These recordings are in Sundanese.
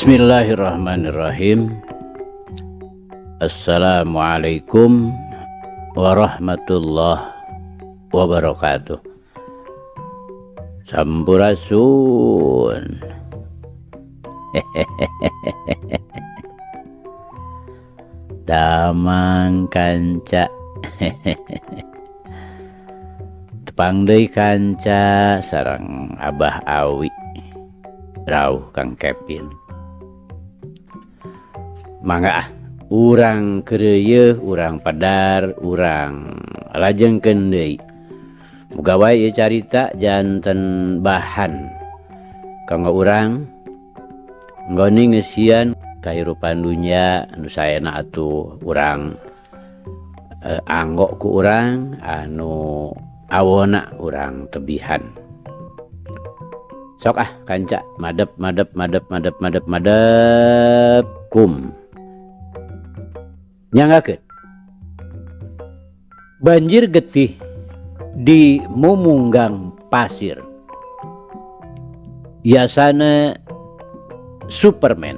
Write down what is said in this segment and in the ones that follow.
Bismillahirrahmanirrahim. Assalamualaikum warahmatullahi wabarakatuh. Sampurasun. Damang kanca. Tepang deui kanca sareng Abah Awi. Rauh Kang Kevin. Mangga ah, urang keureuyeung, urang padar, urang lajengkeun deui. Muga wae ieu carita janten bahan kanggo urang nggoni ngeusian kahirupan dunya anu saena atuh urang anggo ku urang anu awona urang tebihan. Sok ah kanca madep madep madep madep madep madep kum. Nyanggakeun. Banjir getih di mumunggang pasir. Yasana Superman.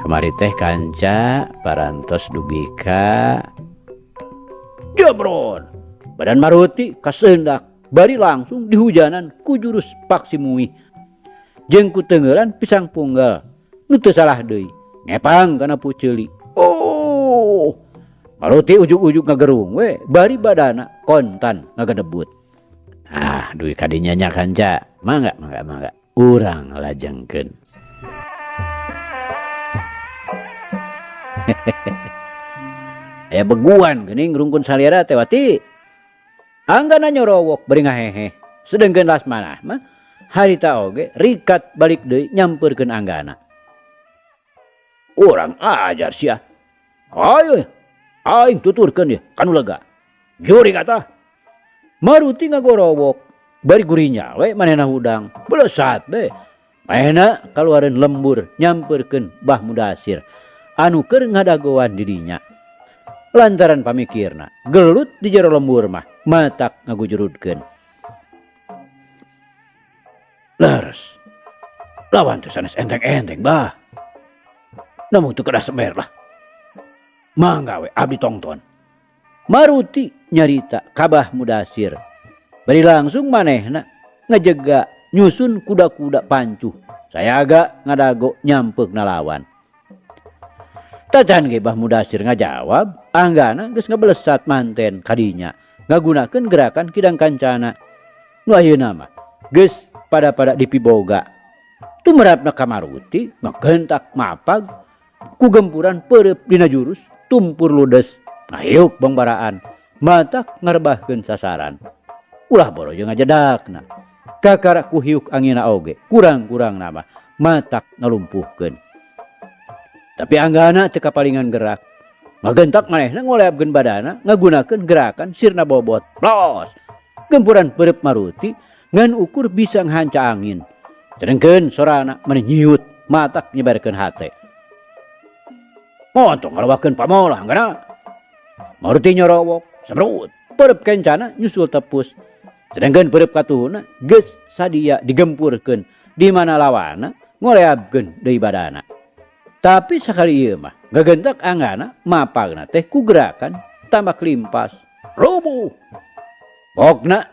Kamari teh kanca parantos dugi ka jebron badan Maruti kaseundak bari langsung dihujanan ku jurus paksi muih jeung ku teungeulan pisang punggal nu teu salah deui ngepang kana puceuli. Oh, Maruti ujug-ujug ngagerung we bari badana kontan ngagadebut. Ah, dugi kadinya nya kanca, mangga mangga mangga urang lajengkeun. Aya beguan geuning rungkun salira teh wati. Anggana nyorowok bari ngahehe. Sedengkeun Lasmanah mah harita oge rikat balik deui nyampeurkeun Anggana. Urang ajar sia. Ayo, aing tuturkeun ieu kanu lega. Juri kata. Maruti ngagorowok bari gurinya we manehna hudang. Belesat we. Manehna kaluareun lembur nyampeurkeun Bah Mudasir anu keur ngadagoan didinya. Lantaran pamikirna gelut di jero lembur mah matak ngagujurudkeun. Leres. Lawan teh sanes enteng-enteng bah. Namun teu kedah semer lah. Mangga we abdi tongton. Maruti nyarita ka Bah Mudasir. Bari langsung manehna ngejega nyusun kuda-kuda pancuh. Sayaga ngadago nyampeukna lawan. Tacan ge Bah Mudasir ngajawab, Anggana geus ngabelesat manten kadinya ngagunakeun gerakan kidang kancana. Nu ayeuna mah geus pada-pada dipiboga. Tumerapna ka Maruti ngagentak mapag ku gempuran peureup dina jurus tumpur ludes ngahiuk bangbaraan matak ngarebahkeun sasaran. Ulah boro jeung ngajedakna. Kakara ku hiuk angina oge kurang-kurang nama matak ngalumpuhkeun. Tapi Anggana teu kapalingan gerak. Ngagentak manehna ngoleabkeun badana ngagunakeun gerakan sirna bobot. Plos. Gempuran peureub Maruti ngan ukur bisa ngahanca angin. Sedengkeun sorana meni nyiut matak nyebarkeun hate. Montong ngalawakeun pamolah Anggana. Maruti nyorowok, semrut, peureub kencana nyusul tepus. Sedengkeun peureub katuhuna geus sadia digempurkeun di mana lawana ngoleabkeun deui badana. Tapi sakali ieu mah gagentak Anggana mapagna teh ku gerakan tambah limpas rubuh. Bokna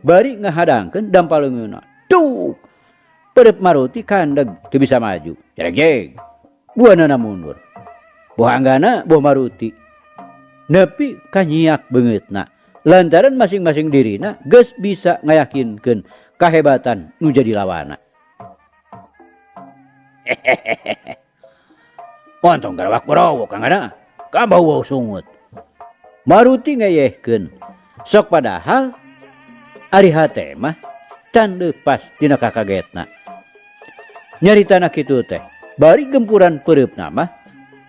bari ngahadangkeun dampal leungeunna. Duk. Peureub Maruti kandeg teu bisa maju. Jeregjeg. Buanana mundur. Boh Anggana boh Maruti. Nepi kanyiak beungeutna. Lantaran masing-masing dirina geus bisa ngayakinkeun kahebatan nu jadi lawana. Montong garawak borowok Anggana. Kabau sungut. Maruti ngeyehkeun. Sok padahal ari hate mah can leupas dina kakagetna. Nyaritana kitu teh bari gempuran peureupna mah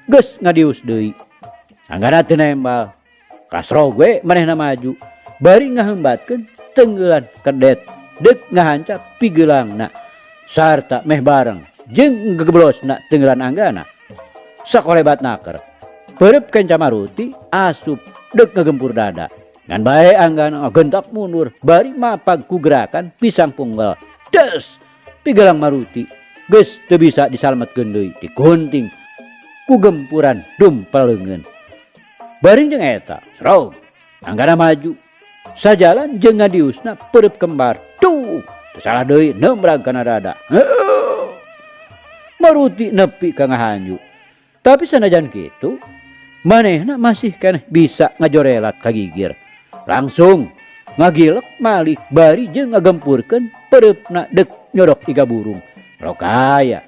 geus ngadius deui. Anggana teu nembal. Kasrog we manehna maju. Bari ngaheumbatkeun tenggelan kedet deuk ngahancap pigeulangna. Sarta meh bareng jeung gegeblosna tenggelan Anggana. Sakolebat naker. Peureub kenca Maruti asup deuk ngagempur dada. Ngan bae Anggana ngagentak mundur bari mapag ku gerakan pisang punggal. Des! Pigelang Maruti geus teu bisa disalametkeun deui digunting ku gempuran dumpel leungeun. Bareng jeung eta, srog, Anggana maju. Sajalan jeung ngadiusna peureub kembar. Duh, teu salah deui nembrag kana dada. Heuh. Maruti nepi ka ngahanju. Tapi sanajan kitu, manehna masih keneh bisa ngajorelat ka gigir. Langsung ngagilek malik bari jeung ngagempurkeun peureupna deuk nyodok iga burung. Rokaya,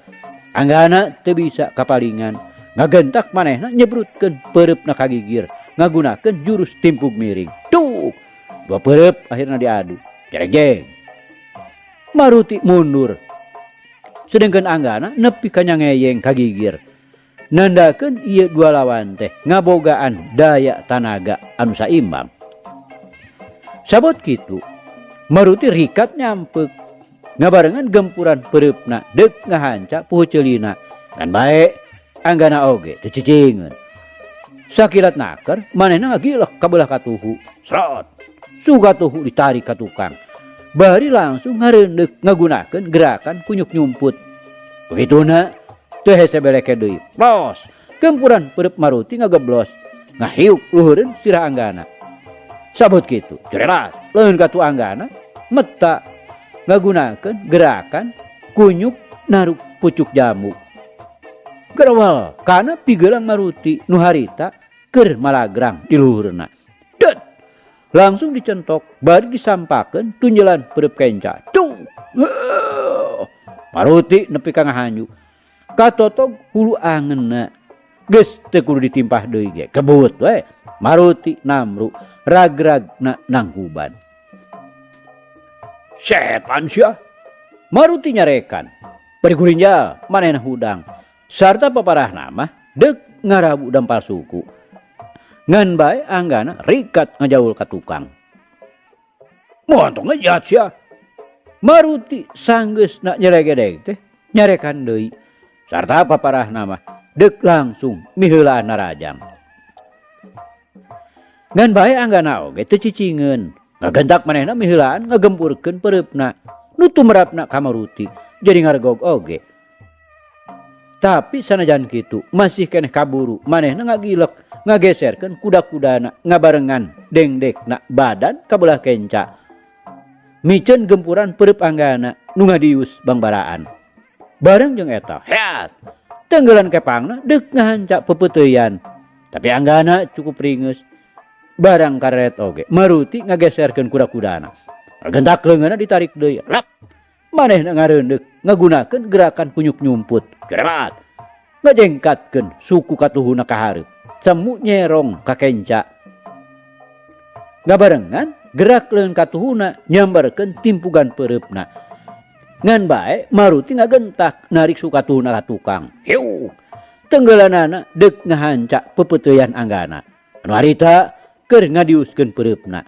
Anggana teu bisa kapalingan. Ngagentak manehna nyebrutkeun peureupna ka gigir ngagunakeun jurus timpug miring. Duh, dua peureub akhirna diadu. Jeregjeng. Maruti mundur. Sedengkeun Anggana nepi ka nyangeyeng ka gigir. Nandakeun ieu dua lawan teh ngabogaan daya tanaga anu saimbang. Sabot kitu, Maruti rikat nyampeuk ngabarengan gempuran peureupna deuk ngahanca puhu ceulina. Ngan bae Anggana oge teu cicingeun. Sakilat naker manehna ngagilek ka beulah katuhu. Srot. Suhu katuhu ditarik ka tukang. Bari langsung ngareundeuh ngagunakeun gerakan kunyuk nyumput. Begituna teu hese beleke deui. Plos. Gempuran peureub Maruti ngageblos. Ngahiuk luhureun sirah Anggana. Sabut kitu, jerelat leungeun katu Anggana meta ngagunakeun gerakan kunyuk naruk pucuk jambu. Gerewel kana pigelang Maruti nu harita keur malagrang di luhurna. Det! Langsung dicentok bari disampakeun tunjelan peureub kenca. Duh! Maruti nepi ka ngahanju. Katotog hulu angeunna. Geus teu kudu ditimpah deui ge. Kebut we. Maruti namru ragragna nangkuban. Setan sia. Maruti nyarekan. Bari gurinjal manehna hudang. Sarta paparahna mah deuk ngarabu dampal suku. Ngan bae Anggana rikat ngajaul ka tukang. Montong ngejat sia. Maruti sanggeusna nyelegedeg teh nyarekan deui. Sarta paparahna mah deuk langsung miheulaan narajang. Ngan bae Anggana oge teu cicingeun. Ngagentak manehna miheulaan ngagempurkeun peureupna. Nu tumerapna ka Maruti jadi ngaregog oge. Tapi sanajan kitu masih keneh kaburu manehna ngagilek ngageserkeun kuda-kudana ngabarengan dengdekna badan ka beulah kenca. Miceun gempuran peureub Anggana nu ngadius bangbaraan. Bareng jeung eta, heat. Tenggelan kepangna deuk ngahanca pepeuteuyan. Tapi Anggana cukup ringeus. Barang kareret oge Maruti ngageserkeun kuda-kudana. Gentak leungeunna ditarik deui. Lap. Manehna ngareundeuh ngagunakeun gerakan kunyuk nyumput. Gerelat. Ngajengkatkeun suku katuhuna ka hareup. Semu nyerong ka kenca. Ngabarengan gerak leungeun katuhuna nyambarkeun timpugan peureupna. Ngan bae Maruti ngagentak narik suku katuhuna ka tukang. Hiu. Tenggelanana deuk ngahanca pepeuteuyan Anggana. Anu harita keur ngadiuskeun peureupna.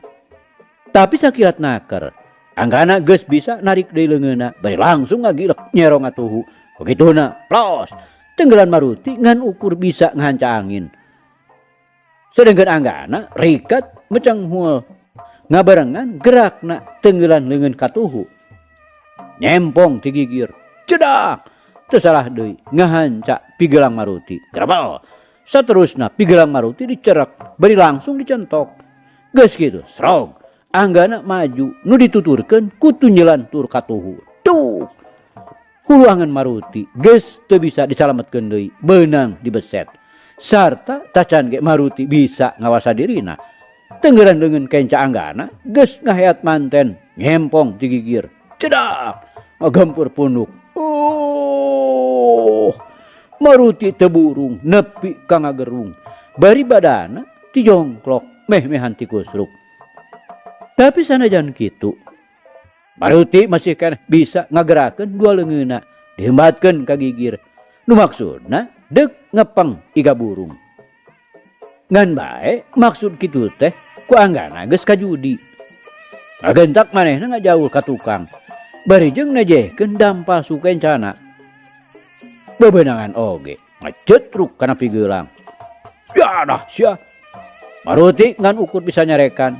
Tapi sakilat naker, Anggana geus bisa narik deui leungeunna bari langsung ngagilek nyerong atuhu. Begituna, plos. Tenggelan Maruti ngan ukur bisa ngahanca angin. Sedengkeun Anggana rikat mecenghul. Ngabarengan gerakna tenggelan leungeun katuhu. Nyempong ti gigir. Cedak. Teu salah deui ngahanca pigelang Maruti. Grebel. Saterusna pigelang Maruti dicerek bari langsung dicentok. Geus kitu, srog. Anggana maju nu dituturkeun ku tunjelan tur katuhu. Duh. Hulu angen Maruti geus teu bisa disalametkeun deui, beunang dibeset. Sarta tacan ge Maruti bisa ngawasa dirina. Tenggeran leungeun kenca Anggana geus ngaheat manten nyempong ti gigir. Cedak. Ngagempur punduk. Oh. Maruti teu burung nepi ka ngagerung. Bari badana tijongklok meh-mehan tikusruk. Tapi sanajan kitu, Maruti masih keneh bisa ngagerakeun dua leungeunna dihembatkeun ka gigir. Nu maksudna deuk ngepeng iga burung. Ngan bae maksud kitu teh ku Anggana geus kajudi. Ngagentak manehna ngajaul ka tukang. Bari jeung nejehkeun dampal sukencana. Bebenangan oge ngacetruk kana pigelang. Yadah sia. Maruti ngan ukur bisa nyarekan.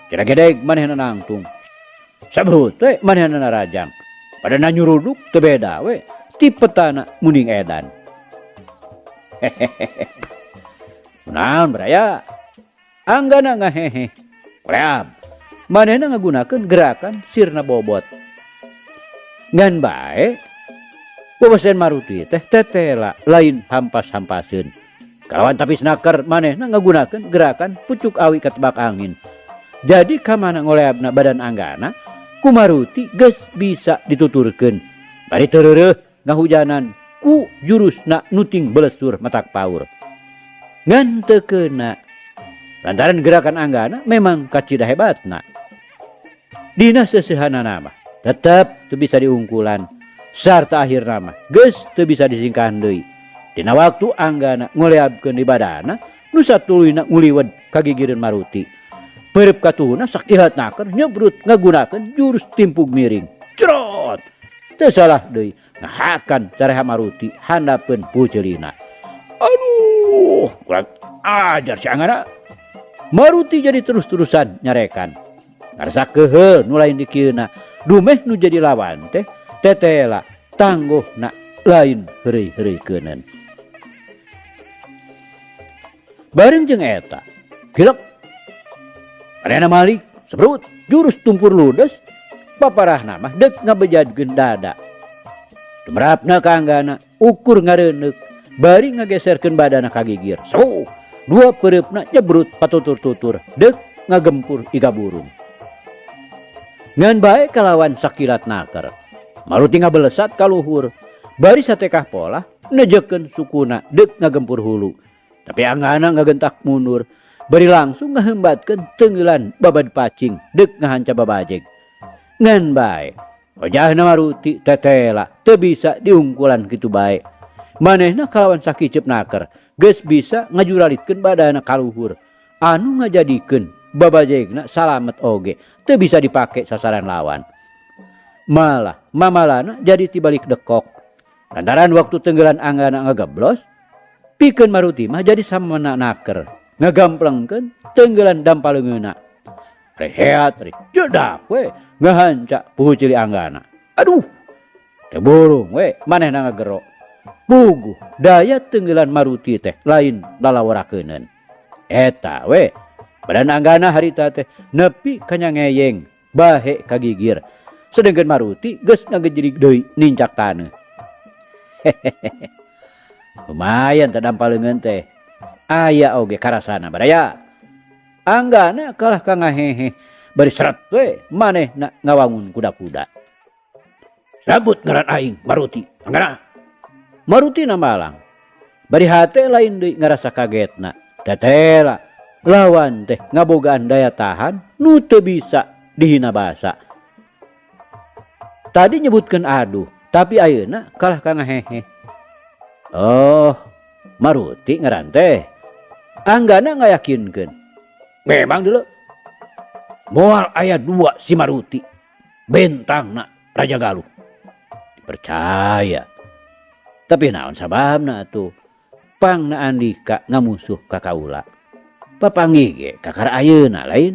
Kira gedeg manehna nangtung. Sabrut we manehna narajang. Padana nyuruduk teu beda we ti petana muning edan. Hehehe. Kunaon baraya? Anggana ngahehe. Kureab. Manehna ngagunakeun gerakan sirna bobot. Ngan bae bebesen Maruti teh tetela lain hampas-hampaseun. Kalawan tapis naker manehna ngagunakeun gerakan pucuk awi katebak angin. Jadi kamana ngoleabna badan Anggana ku Maruti geus bisa dituturkeun. Bari teu ngahujanan ku jurusna nuting belesur matak paur. Ngan teu keuna. Lantaran gerakan Anggana memang kacida hebatna. Dina seseuhanana mah tetep teu bisa diungkulan. Sarta akhirna mah geus teu bisa disingkahan deui. Dina waktu Anggana ngoleabkeun di badana nu satuluyna nguliwed kagigireun Maruti. Peureup katuhuna sakilat naker nyebrut ngagunakeun jurus timpug miring. Cerot! Teu salah deui ngahakan sareha Maruti handapeun puceulina. Aduh, kurang ajar si Anggana. Maruti jadi terus-terusan nyarekan. Ngarasa keheul nu lain dikieuna. Dumeh nu jadi lawan teh tetela tangguhna lain heureuy-heureuykeuneun. Bareng jeung eta, kilek. Manehna malik, sebrut, jurus tumpur ludes, paparahna mah deuk ngabejadkeun dada. Tumerapna ka Anggana, ukur ngareuneuh, bari ngageserkeun badana ka gigir. Sauh, dua peureupna nyebrut patutur-tutur, deuk ngagempur iga burung. Ngan bae kalawan sakilat naker. Maruti ngabelesat ka luhur, bari satekah polah nejekeun sukuna deuk ngagempur hulu. Tapi Anggana ngagentak mundur, bari langsung ngahembatkeun tenggelan babad pacing deuk ngahanca babajeg. Ngan bae, wajahna Maruti tetela teu bisa diungkulan kitu bae. Manehna kalawan sakiceup naker, geus bisa ngajuralitkeun badana ka luhur. Anu ngajadikeun babajegna salamet oge teu bisa dipake sasaran lawan. Malah mamalana jadi tibalik dekok. Lantaran waktu tenggelan Anggana ngageblos, pikeun Maruti mah jadi samana naker, ngagamplengkeun tenggelan dampaleungeuna. Reheat re jedak we ngahanca puhu ceuli Anggana. Aduh, teu burung we manehna ngagero. Puguh daya tenggelan Maruti teh lain lalawarakeuneun. Eta we badan Anggana harita teh nepi ka nyangeyeng bahe kagigir. Sedengkeun Maruti geus ngagejerig deui nincak taneuh. Hehehe. Lumayan teh dampaleungeun teh. Aya oge karasana baraya. Anggana kalah ka ngahehe bari seret we manehna ngawangun kuda-kuda. Sabut ngaran aing Maruti. Anggana. Maruti namalang. Bari hate lain deui ngarasa kagetna. Tetela lawan teh ngabogaan daya tahan nu teu bisa dihina basa. Tadi nyebutkeun aduh, tapi ayeuna kalah ka ngahehe. Oh, Maruti ngaran teh. Anggana ngayakinkeun. Memang dulu moal aya dua si Maruti. Bentangna Raja Galuh. Dipercaya. Tapi naon sababna atuh? Pangna Andika ngamusuh ka kaula. Papanggih ge kakara ayeuna lain.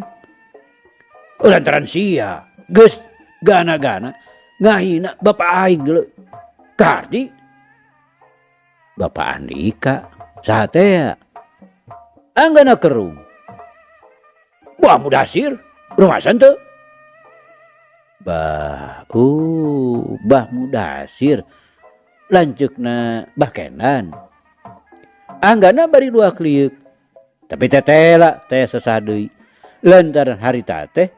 Lantaran sia geus gana-gana ngahina bapak aing dulu. Karti Bapak Andika saha teh? Anggana kerung. Wah Mudasir, rumasan teu? Bah, Bah Mudasir lanceukna Bah Kenan. Anggana bari dua kliuk. Tapi tetela teh sesah deui. Lantaran harita teh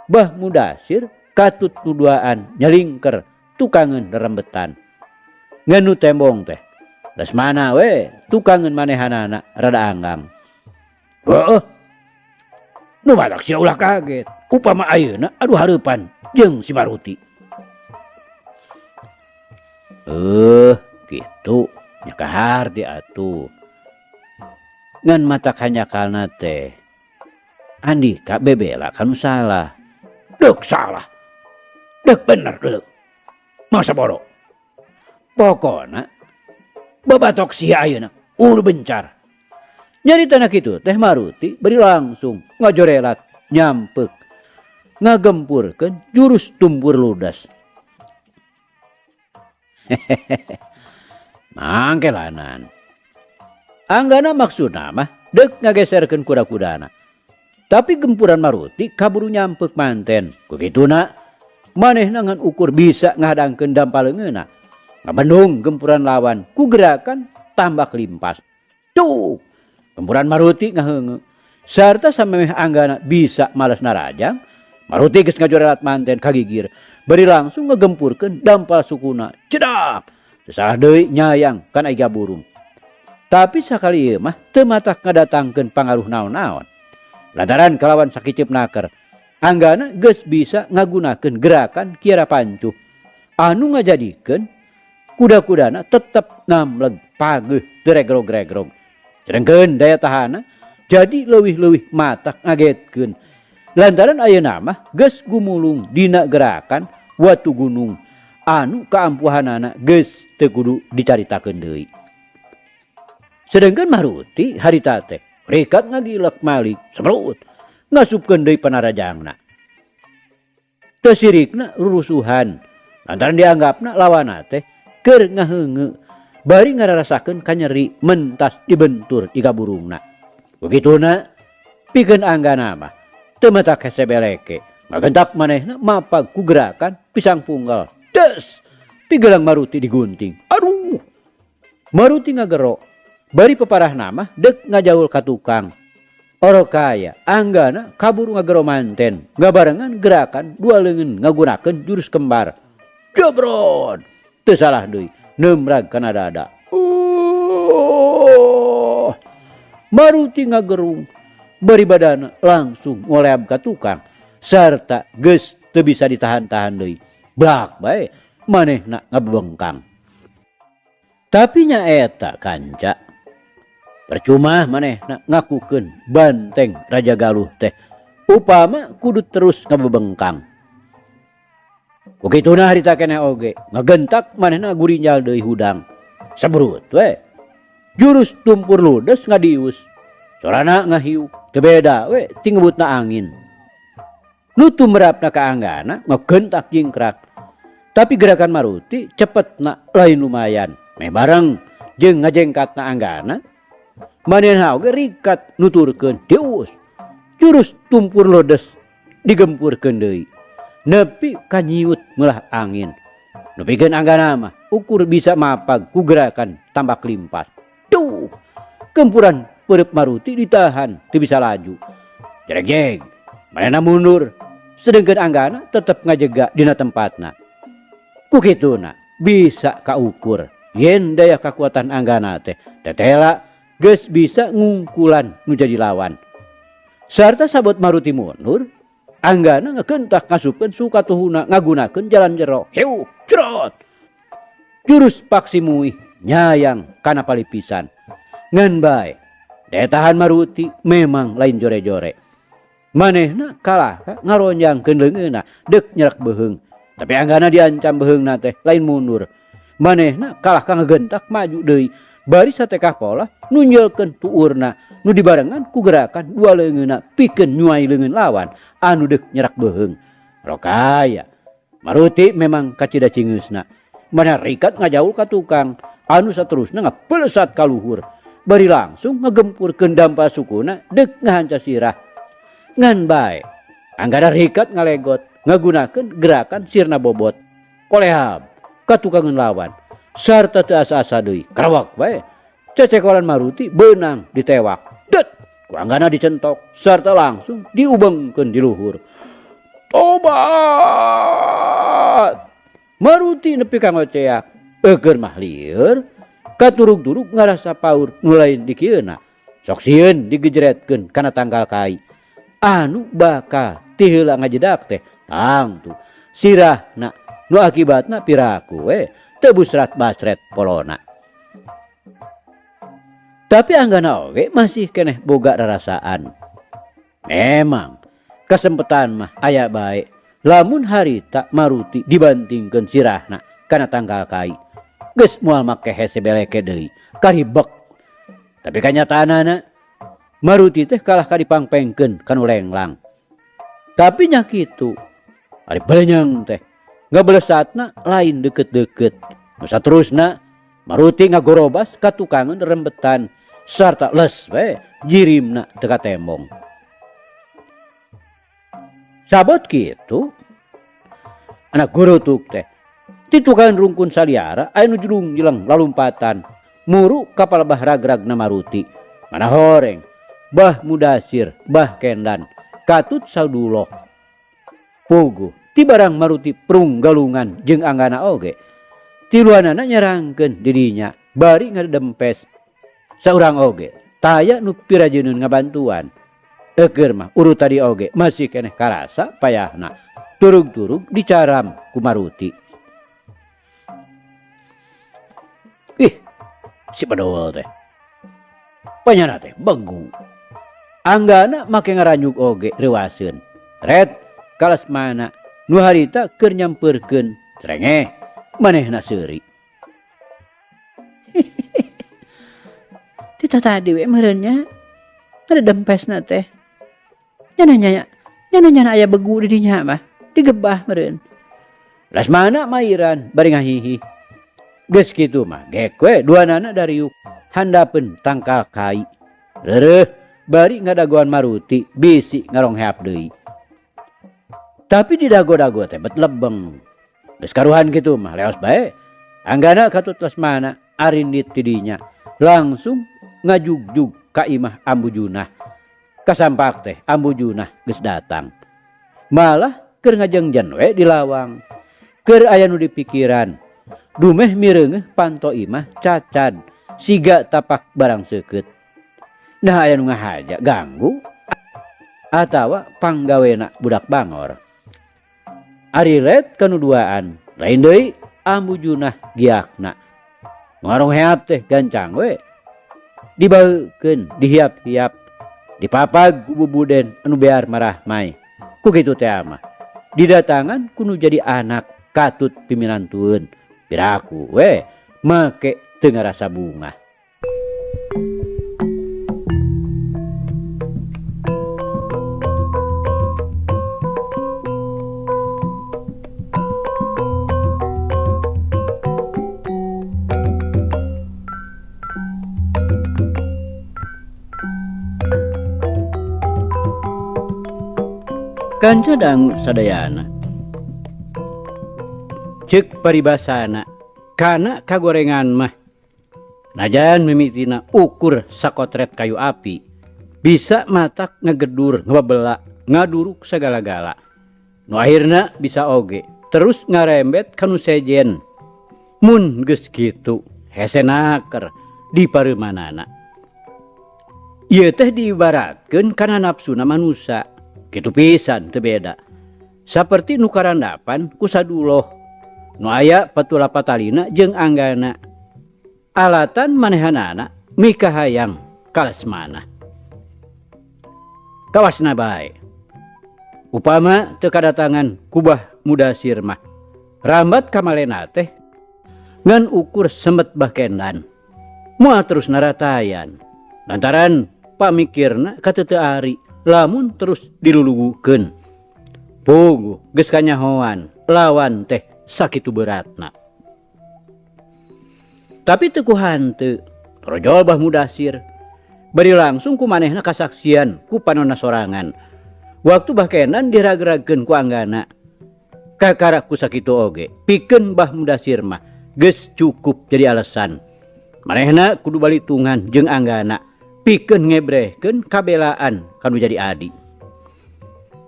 Bah Mudasir katut tuduaan nyelingker tukangeun rerembetan. Ngan nu tembong teh Lesmana we tukangeun manehanana rada anggang. Heueuh. Nu matak sia ulah kaget. Upama ayeuna aduh hareupan jeung si Maruti. Kitu nya kaharti atuh. Ngan matak hanyakalna teh Andika bebela kanu salah. Deuk salah. Deuk bener deuleu. Masa bodoh. Pokona babatok sia ayeuna kudu bencar. Nyaritana kitu teh Maruti bari langsung ngajorelat nyampek ngagempurkeun jurus tumpur ludas. Hehehe. Mangkelanan. Anggana maksudna mah deuk ngageserkeun kuda-kudana. Tapi gempuran Maruti kaburu nyampek manten. Kukituna manehna ngan ukur bisa ngahadangkeun dampal leungeunna. Ngabendung gempuran lawan ku gerakan tambak limpas. Tuh, gempuran Maruti ngaheungeu. Sarta samemeh Anggana bisa males narajang, Maruti geus ngajorelat manten kagigir. Bari langsung ngegempurkeun dampal sukuna. Cedak! Teu salah deui nyayang kana iga burung. Tapi sakali ieu mah teu matak ngadatangkeun pangaruh naon-naon. Lantaran kalawan sakiceup naker, Anggana geus bisa ngagunakeun gerakan Kiara Pancuh anu ngajadikeun kuda-kudana tetep ngamleg pageuh teu regrog-regrog. Sedengkeun daya tahanna jadi leuwih-leuwih matak ngagetkeun. Lantaran ayeuna mah geus gumulung dina gerakan watu gunung anu kaampuhanana geus teu kudu dicaritakeun deui. Sedengkeun Maruti harita teh rikat ngagilek malik semerut ngasupkeun deui panarajangna. Teu sirikna rurusuhan lantaran dianggapna lawanna teh keur ngaheungeu bari ngararasakeun kanyeri mentas dibentur iga burungna. Begituna pikeun Anggana mah teu matak hese beleke ngagentak manehna mapag ku gerakan pisang punggal. Des! Pigelang Maruti digunting. Aduh! Maruti ngagero bari peparahna mah deuk ngajaul ka tukang. Orokaya Anggana kaburu ngagero manten ngabarengan gerakan dua leungeun ngagunakeun jurus kembar. Jebrot! Teu salah deui neumrag kana dada. Maruti ngagerung bari badana langsung ngoleab ka tukang sarta geus teu bisa ditahan-tahan deui. Blak bae manehna ngabebengkang. Tapi nyaeta kanca. Percuma manehna ngakukeun banteng Raja Galuh teh upama kudu terus ngabebengkang. Kukituna harita keneh oge ngagentak manehna gurinjal deui hudang. Sebrut we. Jurus tumpur ludes ngadius. Sorana ngahiuk teu beda we ti ngebutna angin. Nu tumrapna ka Anggana ngegentak jingkrak. Tapi gerakan Maruti cepetna lain lumayan. Meh bareng jeung ngajengkatna Anggana. Manehna oge rikat nuturkeun dius. Jurus tumpur ludes digempurkeun deui. Nepi ka nyiut meulah angin. Nu pikeun Anggana mah ukur bisa mapag ku gerakan tambak limpas. Duh, gempuran peureub Maruti ditahan teu bisa laju. Jeregjeg, manehna mundur. Sedengkeun Anggana tetep ngajega dina tempatna. Ku kituna bisa kaukur yen daya kakuatan Anggana teh tetela geus bisa ngungkulan nu jadi lawan. Sarta sabot Maruti mundur, Anggana ngekentak ngasupkeun sukatuhuna ngagunakeun jalan jero. Heu, cerot. Jurus paksi muih nyayang kana palipisan. Ngan bae, daya tahan Maruti memang lain jore-jore. Manehna kalah ka ngaronjangkeun leungeunna deuk nyerek beuheung. Tapi Anggana diancam beuheungna teh lain mundur. Manehna kalah ka ngagentak maju deui. Bari satekah polah nunjolkeun tuurna nu dibarengan ku gerakan dua leungeunna pikeun nyuai leungeun lawan anu deuk nyerak beuheung. Rokaya Maruti memang kacida cingeusna. Manehna rikat ngajaul ka tukang anu saterusna ngapelesat ka luhur. Bari langsung ngegempurkeun dampa sukuna deuk ngahanca sirah. Ngan bae Anggana rikat ngalegot ngagunakeun gerakan sirna bobot. Kolehab ka tukangeun lawan sarta teu asa-asa deui karawak bae. Cecekolan Maruti beunang ditewak. Det! Ku Anggana dicentok sarta langsung diubengkeun di luhur. Tobat! Maruti nepi ka ngoceak. Eukeun mah lieur katurug-turug ngarasa paur nu lain dikieuna. Sok sieun digejretkeun kana tangkal kai. Anu bakal ti heula ngajedak teh tangtu sirahna nu akibatna piraku we teu busrat basret polona. Tapi Anggana oge masih keneh boga rarasaan. Memang kesempetan mah aya bae lamun harita Maruti dibantingkeun sirahna. kana tangkal kai. Geus moal make hese beleke deui, karibek. Tapi kanyataanana Maruti teh kalah ka dipangpengkeun ka nu lenglang. Tapi nya kitu, ari belenyeng teh ngabelesatna lain deukeut-deukeut. Nu saterusna Maruti ngagorobas ka tukangeun rembetan sarta les we jirimna teu katembong. Sabot kitu anak gurutuk teh ti tukangan rungkun saliara aya nu julung jeleng lalumpatan muru ka palebah ragragna Maruti. Mana horeng Bah Mudasir, Bah Kendan, katut Saduloh. Puguh ti barang Maruti prung galungan jeung Anggana oge. Tiluanana nyerangkeun dirinya bari ngadempes. Saurang oge taya nu pirajeuneun ngabantuan. Eukeur mah urut tadi oge masih keneh karasa payahna. Turug-turug dicaram ku Maruti. Ih, si bedol teh. Panyana teh begu. Anggana make ngaranyug oge reuaseun. Red kalasmana nu harita keur nyampeurkeun trengeh manehna seuri. Ti tadi we meureun nya ada dempesna teh. Nyana-nyana aya begu di dinya mah digebah meureun. Lasmana mairan bari ngahihi. Geus kitu mah gek we duanana dariuk handapeun tangkal kai. Reureuh bari ngadagoan Maruti bisi ngarongheap deui. Tapi di dago-dago teh bet lebeng. Geus karuhan kitu mah leos bae. Anggana katut Lasmana arindit ti dinya langsung ngajugjug ka imah Ambu Junah. Kasampak teh Ambu Junah geus datang. Malah keur ngajengjen we di lawang. Keur aya nu dipikiran. Dumeh mireungeuh panto imah cacad siga tapak barang seukeut. Nah aya nu ngahaja ganggu atawa panggawena budak bangor. Ari red kanu duaan, lain deui Ambu Junah giakna. Ngarongheap teh gancang we. Dibaukeun, dihiap-hiap, dipapag ku bubuden anu bear marahmai. Ku kitu teh mah. Didatangan ku nu jadi anak katut piminantueun. Piraku we make teu ngarasa bungah. Kanca dangu sadayana. Ceuk paribasana kana kagorengan mah najan mimitina ukur sakotret kayu api bisa matak ngegedur ngebebela ngaduruk sagala-gala. Nu akhirna bisa oge terus ngarembet kanu sejen. Mun geus kitu hese naker di pareumanana. Ieu teh diibaratkeun kana nafsuna manusa. Kitu pisan teu beda. Saperti nu karandapan ku Saduloh. Nu aya patula patalina jeung Anggana. Alatan manehanana mikahayang kalasmana. Kawasna bae. Upama teu kadatangan ku Bah Mudasir mah. Rambat kamalena teh ngan ukur semet Bah Kendan. Moal terus naratayan. Lantaran pamikirna kateu ari lamun terus dilulugukeun. Puguh geus kanyahoan lawan teh sakitu beratna. Tapi teu ku hanteu torojol Bah Mudasir. Bari langsung ku manehna kasaksian ku panonna sorangan. Waktu Bah Kendan diragragkeun ku Anggana. Kakara ku sakitu oge pikeun Bah Mudasir mah geus cukup jadi alasan. Manehna kudu balitungan jeung Anggana pikeun ngebrehkeun kabelaan kanu jadi adi.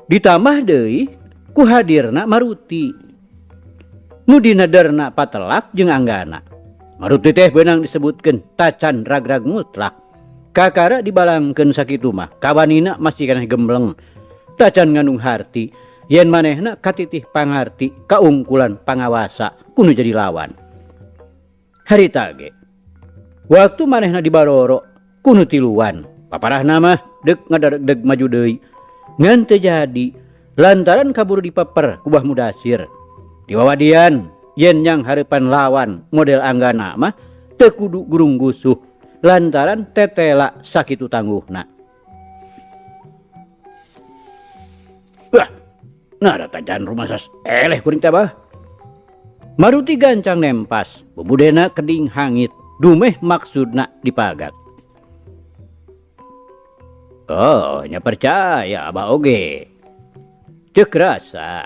Ditambah deui ku hadirna Maruti. Nu dinederna patelak jeung Anggana. Maruti teh beunang disebutkeun tacan ragrag mutlak. Kakara dibalangkeun sakitu mah kawanina masih keneh gembleng. Tacan ngandung harti yen manehna katitih pangarti kaungkulan pangawasa kudu jadi lawan. Harita ge waktu manehna dibaroro kudu tiluan paparahna mah deuk ngadeg maju deui. Ngan teu jadi lantaran kaburu dipeper ku Bah Mudasir. Diwawadian yen nyanghareupan lawan model Anggana mah teu kudu gurunggusuh lantaran tetela sakitu tangguhna. Wah, nah da tajan rumasas eleh kuring teh bah. Maruti gancang nempas, bubudena keding hangit, dumeh maksudna dipagat. Oh, nya percaya abah oge. Ceuk rasa,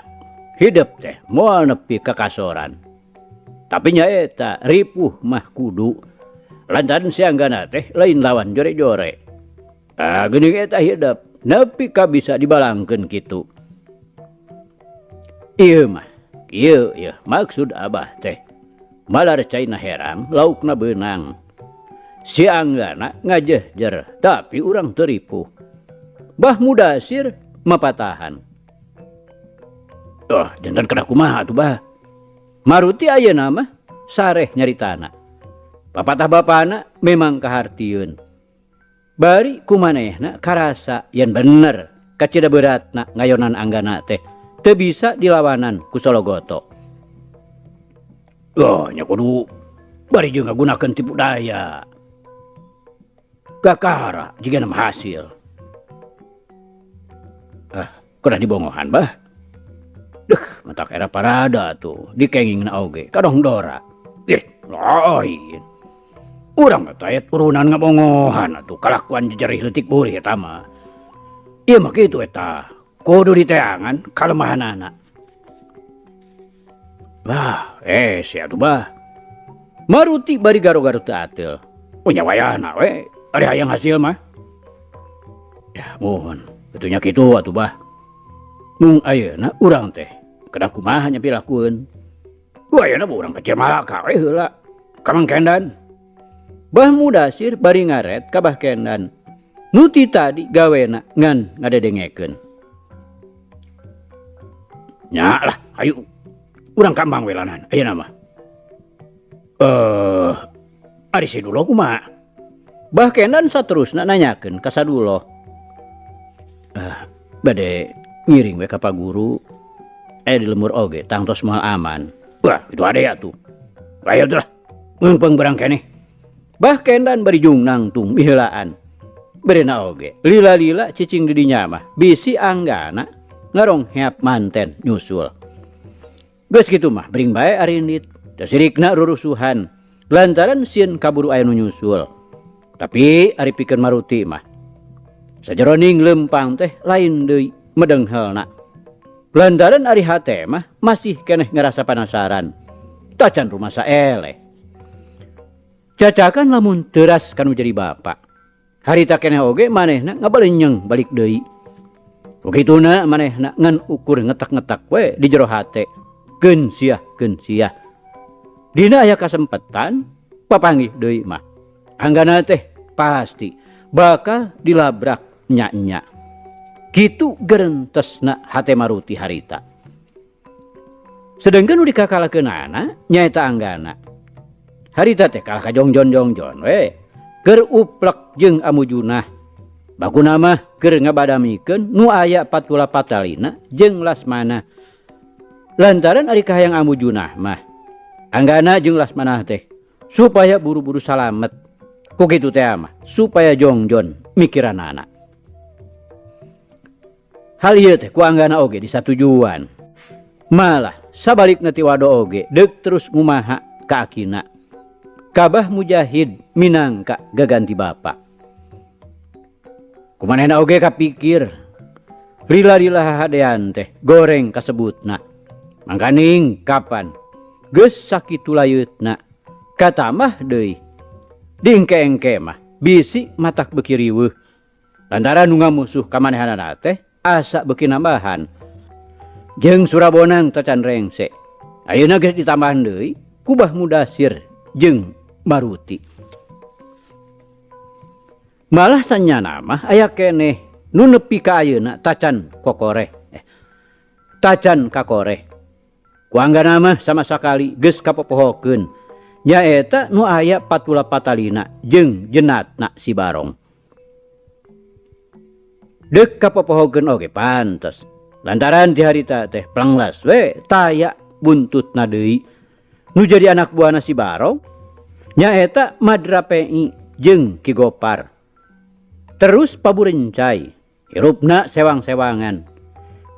hidep teh moal nepi ka kasoran. Tapi nyaeta ripuh mah kudu. Lantaran si Anggana teh lain lawan jore-jore. Ah, geuning eta hidep nepi ka bisa dibalangkeun kitu. Ieu mah, kieu ieu maksud abah teh. Malar caina herang, laukna beunang. Si Anggana ngajehjer, tapi urang teu ripuh. Bah Mudasir mapatahan. Oh, jantan kedah kumaha atuh bah. Maruti ayeuna mah sareh nyaritana. Papatah bapana memang kahartieun. Bari kumanehna karasa yen bener kacida beratna ngayonan Anggana teh teu bisa dilawanan ku Sologoto. Oh, nya kudu bari jeung ngagunakeun tipu daya. Kakara jigana mah hasil. Ah, kedah dibongohan bah. Deuh, matak era parada tuh dikengingna oge kadong dora. Ih, lain. Urang mah tayat urunan ngabongohan atuh kalakuan jejerih leutik burih eta mah. Ieu mah kitu eta. Kudu diteangan kalemahanana. Bah, sia atuh bah. Maruti bari garo-garo teu ateul. Oh nya wayahna we, ari hayang hasil mah. Ya muhun, kitu nya kitu atuh bah. Mung ayeuna urang teh kedah kumaha nya pilakueun. Wah ayeuna mah urang kecil Malaka we heula. Ka Mang Kendan. Bah Mudasir bari ngaret ka Bah Kendan. Nu ti tadi gawena ngan ngadedengekeun. Nya lah, ayo urang ka Mang welanan ayeuna mah. Ari si Dulo kumaha? Bah Kendan saterusna nanyakeun ka Sadulo. Bade ngiring we ka Pak Guru. Di lemur oge tangtos moal aman. Wah, itu ade atuh. Ayo tuh lah, ngeungpeung barang keneh. Bah Kendan bari jungnang tung miheulaan. Berena oge, lila-lila cicing di dinya mah, bisi Anggana ngarong heap manten nyusul. Geus kitu mah bring bae arindit, teu sirikna rurusuhan lantaran sieun kaburu aya nu nyusul. Tapi ari pikeun Maruti mah sajeroning leumpang teh lain deui medenghelna. Lantaran ari hate mah masih keneh ngarasa panasaran. Tacan rumasa eleh. Cacakan lamun teras kanu jadi bapak. Harita keneh oge manehna ngabalenyeng balik deui. Ukituna manehna ngan ukur ngetak-ngetak we di jero hate. Keun siah, keun siah. Dina aya kasempetan papanggih deui mah. Anggana teh pasti bakal dilabrak nya-nya. Kitu gerentesna hate Maruti harita. Sedengkeun nu dikakalakeunana nyaeta Anggana. Harita teh kalah ka jongjon-jongjon we. Keur uplek jeung Amujunah. Bakuna mah keur ngabadamikeun nu aya patula patalina jeung Lasmana. Lantaran ari kahayang Amujunah mah Anggana jeung Lasmana teh supaya buru-buru salamet. Ku kitu teh mah supaya jongjon mikiranana. Hal ieu teh ku Anggana oge disatujuan. Malah sabalikna ti wado oge deuk terus ngumaha ka akina. Kabah Mujahid minangka gaganti bapa. Kumanehna oge kapikir lila-lila hahadean teh goreng kasebutna. Mangkaning kapan geus sakitu layeutna katamah deui. Dingke-engke mah bisi matak beuki riweuh. Lantaran nu ngamusuh ka manehanana teh asa beuki nambahan. Jeung Surabonang tacan rengse. Ayeuna geus ditambahan deui ku Bah Mudasir jeung Maruti. Malah sanyana mah aya keneh nu nepi ka ayeuna tacan kokoreh. Tacan kakoreh. Ku Anggana mah sama sakali geus kapopohokeun. Nyaeta nu aya patula patalina jeung jenatna si Barong. Deuk kapopohokeun oge pantes. Lantaran ti harita teh planglas we taya buntutna deui. Nu jadi anak buahna si Barong nyaeta Madrapei jeung Ki Gopar. Terus paburencai, hirupna sewang-sewangan.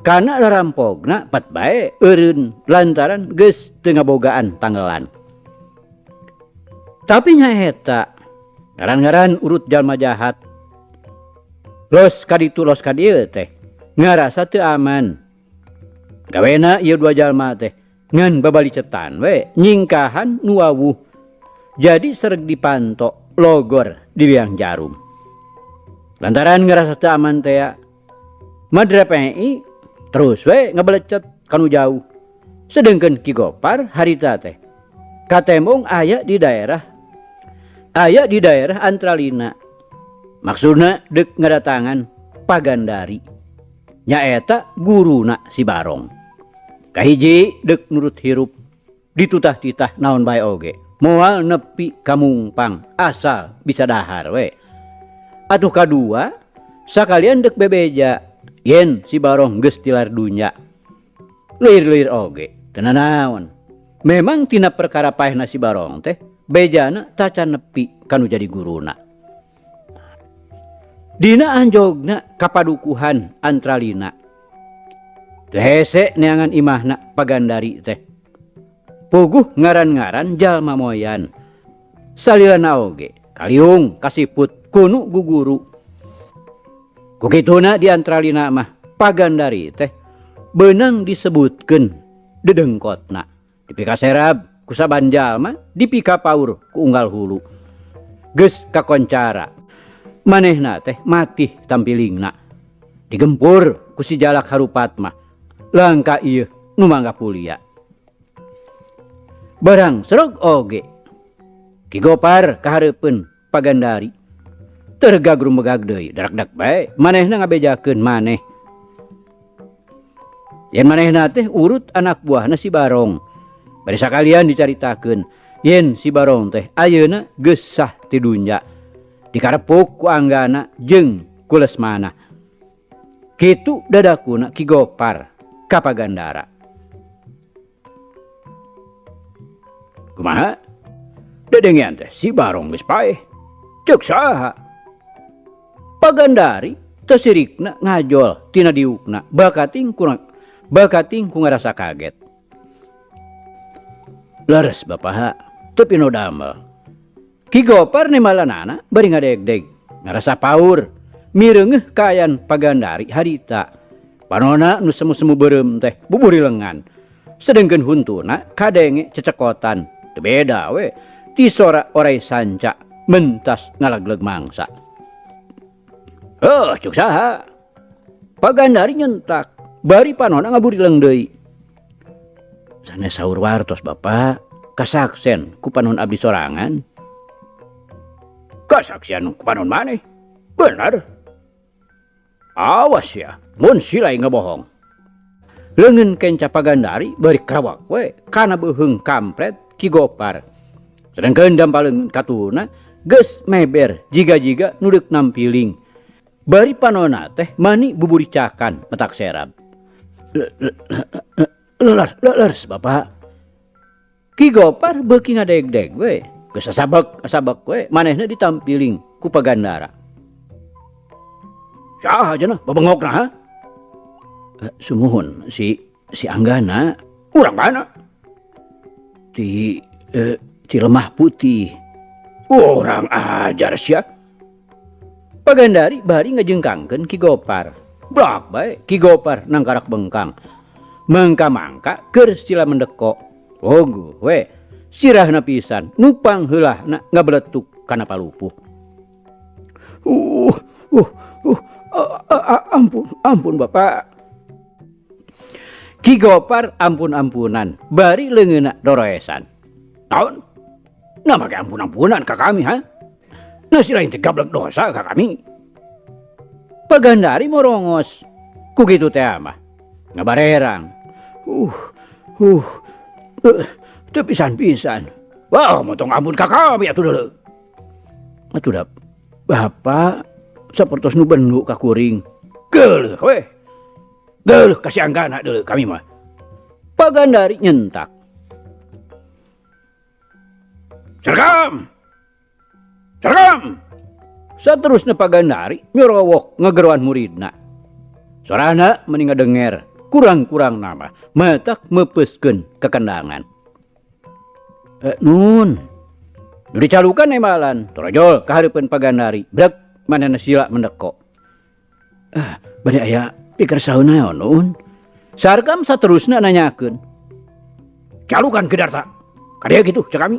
Kana rarampogna pat bae eureun lantaran geus teu ngabogaan tanggelan. Tapi nyaeta ngaran-ngaran urut jalma jahat. Los kaditu los kadieu teh ngarasa teu aman. Gawena ieu dua jalma teh ngan babalicetan we nyingkahan nu wawuh. Jadi sereg dipanto logor di liang jarum. Lantaran ngerasa teu aman teh Madrapei terus we ngabelecet kanu jauh. Sedengkeun Ki Gopar harita teh katembong aya di daerah Antralina. Maksudna deuk ngadatangan Pagandari. Nyaeta guruna si Barong. Kahiji deuk nurut hirup ditutah-titah naon bae oge. Moal nepi kamungpang asal bisa dahar we. Atuh kadua sakalian deuk bebeja yen si Barong geus tilar dunya. Leuir-leuir oge teu nanaon. Memang tina perkara paehna si Barong teh bejana tacan nepi kanu jadi guruna. Dina anjogna kapadukuhan Antralina. Teu hese neangan imahna Pagandari teh. Puguh ngaran-ngaran jalma moyan. Salilana oge kaliung kasiput kunu guguru. Kukituna di Antralina mah Pagandari teh beunang disebutkeun dedengkotna. Dipikaserab ku saban jalma, dipikapaur ku unggal hulu. Geus kakoncara. Manehna teh matih tampilingna. Digempur ku si jalak harupat mah. Langka ieu nu mangga pulia. Barang serog oge. Ki Gopar kahareupeun Pagandari. Tergag rumegag deui, darak-dak bae manehna ngabejakeun maneh. Yen manehna teh urut anak buahna si Barong. Bari sakalian dicaritakeun yen si Barong teh ayeuna geus sah ti dunya. Dikarepuk ku Anggana jeung ku Lesmana. Kitu dadakuna Ki Gopar ka Pagandara. Kumaha? Dedengean teh si Barong geus paeh. Ceuk saha? Pagandari teu sirikna ngajol tina diukna bakating ku ngarasa kaget. Leres bapak teu pino damel. Ki Gopar nemalanana bari ngadegdeg ngarasa paur mireungeuh kaayaan Pagandari harita. Panona nu semu-semu beureum teh buburi lengan. Sedengkeun huntuna kadenge cecekotan teu beda we ti sora orai sanca mentas ngalagleg mangsa. Heuh cuk saha? Pagandari nyentak bari panona ngaburileng deui. Sanes saur wartos bapak kasaksen ku panon abdi sorangan. Kasaksian ku panon maneh? Bener. Awas ya, mun silai ngebohong. Leungeun kenca Pagandari bari krawak we kana beuheung kampret Ki Gopar. Sedengkeun dampaleun katuna geus meber jiga-jiga nu deuk nampiling. Bari panona teh mani buburicakan petak serab. Leres bapak. Ki Gopar beuki ngadegdeg we. Geus asabek we manehna ditampiling ku Pagandara. Saha cenah babengokna ha? Sumuhun si Anggana urang mana? Ti Lemah Putih. Urang ajar sia. Pagandari bari ngajengkangkeun Ki Gopar. Blak bae Ki Gopar nangkarak bengkang. Mangka-mangka keur sila mendeko. Oguh we sirahna pisan nupang heulahna ngabeletuk kana palupuh. Ampun bapak. Ki Gopar ampun-ampunan bari leungeunna doroesan. Naon? Nah make ampun-ampunan ka kami ha? Nah si lain teh gablek dosa ka kami. Pagandari morongos. Ku kitu teh mah ngabarerang. Teu pisan-pisan. Wah, motong ampun ka kami atuh deuleu. Atuh da bapak sapertos nu bendu ka kuring. Geuleuh we. Geuleuh ka si Anggana deuleu kami mah. Pagandari nyentak. Sarkam! Sarkam! Saterusna Pagandari nyorowok ngegeroan muridna. Sorana meni ngadenger, kurang-kurang nama matak mepeskeun kekendangan. Nun. Nu dicalukan embalan, torojol kahareupeun Pagandari, brek manehna sila mendeko. Bade aya pikir saeun naon, Nun? Sarkam saterusna nanyakeun. Calukan Ki Darta. Kadieu kitu cek kami.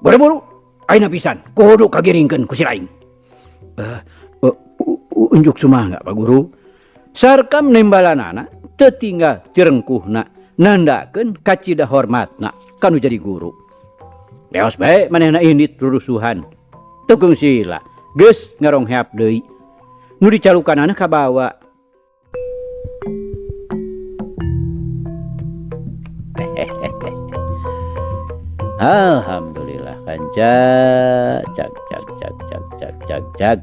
Buru-buru ayeuna pisan kudu kagiringkeun ku si laing. Unjuk sumangga Pak Guru. Sarkam nembalanana teu tinggal tirengkuhna nandakeun kacida hormatna kanu jadi guru. Leos bae manehna indit rurusuhan. Tukung sila geus ngarongheap deui. Nu dicalukanana kabawa. Alhamdulillah kanca cag cag cag cag cag cag cag.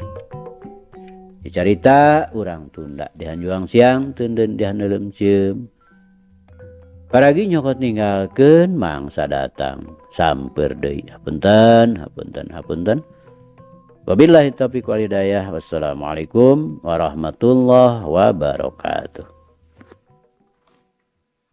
Dicarita urang tunda dihanjuang siang teunden dihaneuleum cieum. Paragi nyokot ninggalkeun mangsa datang samper deui. Hapunten, hapunten, hapunten. Wabillahi taufiq wal hidayah. Wassalamualaikum warahmatullahi wabarakatuh.